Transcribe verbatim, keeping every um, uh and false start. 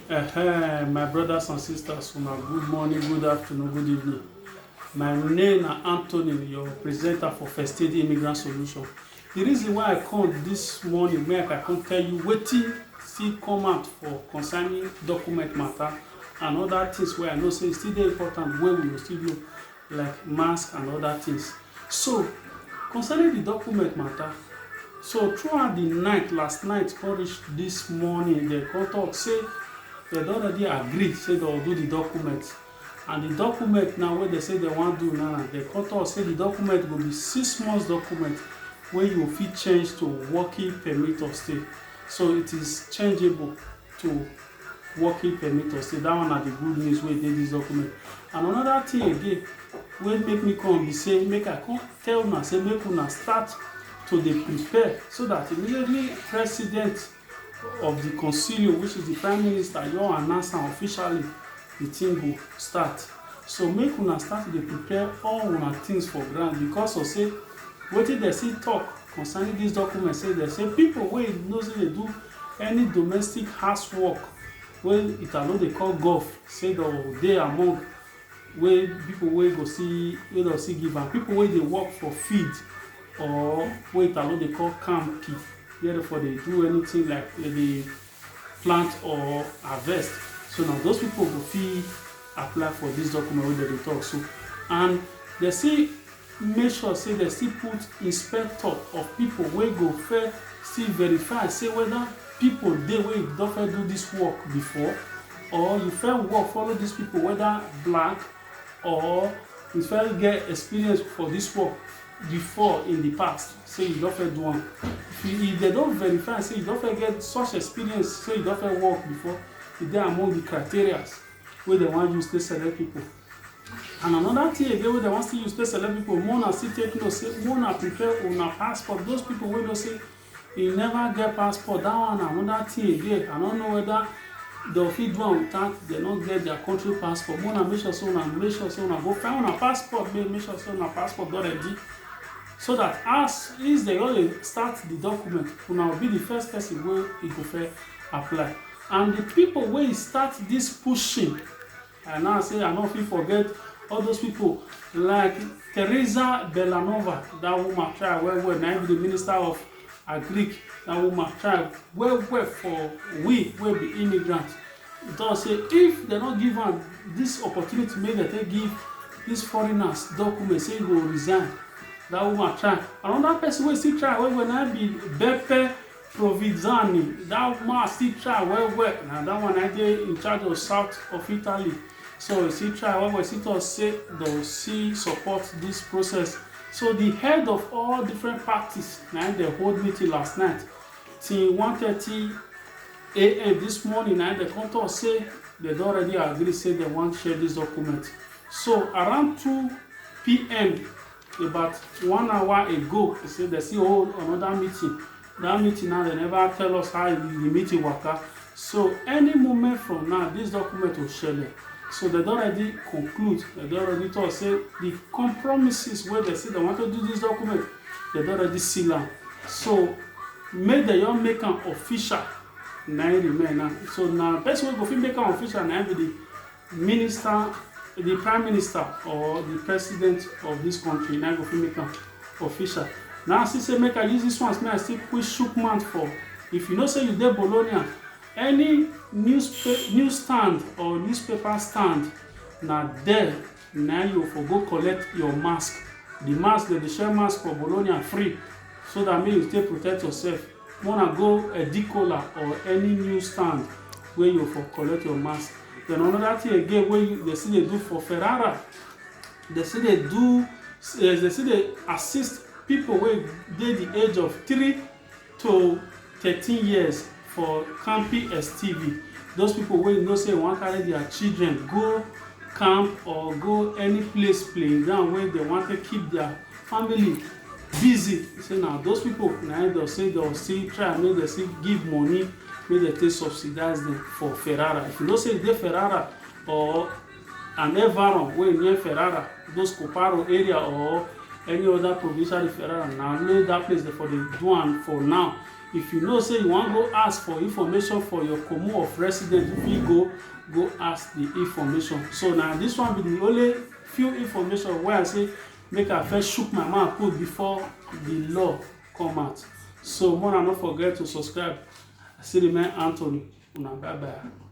Ehem, my brothers and sisters, una good morning, good afternoon, good evening. My name na Anthony, your presenter for First Aid Immigrant Solution. The reason why I come this morning, make I come tell you wetin still come out for concerning document matter and other things wey I know say e still dey important wey we go still do like mask and other things. So, concerning the document matter, so throughout the night, last night come reach this morning, dem come talk say dem don already agree say dem go do the document. And the document now wey dem say dem wan do now, dem come talk say the document go be six months document wey you fit change to working permit of stay. So it is changeable to working permit of stay. That one na the good news wey dey this document. And another thing again wey make me come be say make I come tell una say make una start to dey prepare so that immediately president of the concilio, which is the prime minister, don announce am officially, the thing go start. So make una start to dey prepare all una things for ground because of say wetin dem still talk concerning this document say dem say people wey know say dey do any domestic housework wey Italo dey call golf say dem dey among wey people wey go see wey dem see give am, people wey dey work for field or wey Italo dey call campi, where dem for dey do anything like dem dey plant or harvest. So na those people go fit apply for this document wey dem dey talk so. And dem still make sure say dem still put inspector of people wey go first still verify say whether people dey wey don first do this work before, or you first work follow these people, whether black or you first get experience for this work before in the past, say you don first do am. If you, if dem don verify say you don first get such experience, say you don first work before, e dey among the criteria wey dem wan use take select people. And another thing again wey dem wan still use take select people, make una still take note say make una prepare una passport. Those people wey know say e never get passport, that one na another thing again. I no know whether dem fit do am without dem no get their country passport. Make una make sure say una make sure say una go find una passport, make make sure say una passport don ready, so that as is dem don dey start the document, una go be the first person wey e go first apply. And the people wey start this pushing, and now say I no fit forget all those people like Teresa Bellanova. That woman try well well. Na im be the minister of agric. That woman try well well for we wey be immigrant. E talk say if dem no give am this opportunity make dem take give these foreigners document, say e go resign. That woman try. Another person wey still try well well na im be Beppe Provenzano. That man still try well well. Na that one na dey in charge of south of Italy. So e still try well well. E still talk say dem still support this process. So the head of all different parties na im dem hold meeting last night till one thirty a.m. this morning. Na im dem come talk say dem don already agree say dem wan share this document. So around two p.m., about one hour ago, e say dem still hold another meeting. That meeting now, dem never tell us how the meeting waka. So any moment from now, this document go shele. So dem don already conclude, dem don already talk say the compromises wey dem say dem want to do this document, dem don already seal am. So make dem just make am official, na im remain now. So na person wey go fit make am official na im be the minister, the prime minister or the president of this country na go fit make am official. Now I still say make I use this one, make I still quick shook mouth for, if you know say you dey Bologna, any newspa- news stand or newspaper stand, na there na you for go collect your mask. The mask, dem dey share mask for Bologna free, so that make you take protect yourself. Make una go Edicola or any news stand wey you for collect your mask. Then another thing again wey you- dem still dey do for Ferrara, dem still dey do, eh, dem still dey assist people wey dey the age of three to thirteen years for Campi Estivi. Those people wey know say wan carry their children go camp or go any place playing ground wey dem wan take keep their family busy. Say na those people na im dem say dem still try make dem still give money make dem take subsidize them for Ferrara. If you know say you dey Ferrara or an environ wey near Ferrara, those Coparo area or any other provincial di Ferrara, na only that place dem for dey do am for now. If you know say you wan go ask for information for your commune of residence, you fit go go ask the information. So na this one be the only few information wey I say make I first shook my mouth put before the law come out. So make una no forget to subscribe. I still remain Anthony. Una bye bye.